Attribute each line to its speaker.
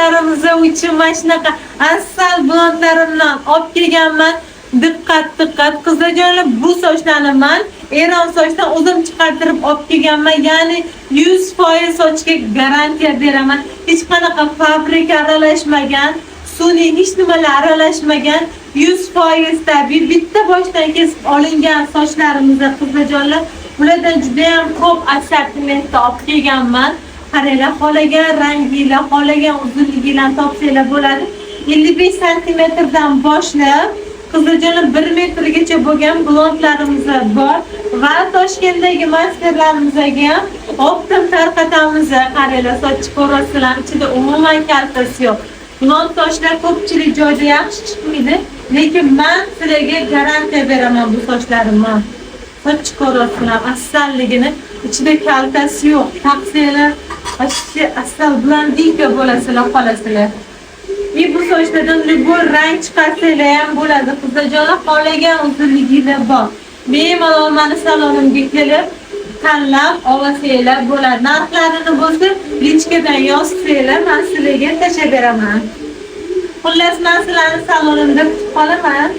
Speaker 1: Qizlarimiz uchun mana shunaqa asal blondlarimdan olib kelganman. Diqqat, diqqat, qizlarjonlar, bu sochlarni man Eron sochdan o'zim chiqartirib olib kelganman. Ya'ni 100% sochga garantiya beraman. Hech qanaqa fabrika aralashmagan, sun'iy hech nimalar aralashmagan, 100% tabiiy, bitta boshdan kesib olingan sochlarimiz, qizlarjonlar. Bulardan juda ham ko'p assortimentda olib kelganman. Qaranglar, xohlagan ranginglar, xohlagan uzunliginglarni topsanglar bo'ladi. 55 santimetrdan boshlab, qizlarjonlar, 1 metrgacha bo'lgan blondlarimiz bor va Toshkentdagi masterlarimizga ham оптом tarqatamiz. Qaranglar, sochni ko'rasizlar, ichida umuman kaltasi yo'q. Blond sochlar ko'pchilik joyda yaxshi chiqmaydi, lekin man sizlarga garantiya beraman bu sochlarimni. Sochni ko'rasizlar, asalligini, ichida kaltasi yo'q. Taqsanglar, вообще asal блондинка bo'lasizlar, qolasizlar. И bu sochlardan любой rang chiqarsanglar ham bo'ladi. Qizlarjonlar, xohlagan uzunliginglar bor. Bemalol mani salonimga kelib tanlab olsanglar bo'ladi. Narxlarini bo'lsa личка dan yozsanglar, man sizlarga tashlab beraman. Xullas, man sizlarni salonimda kutib qolaman.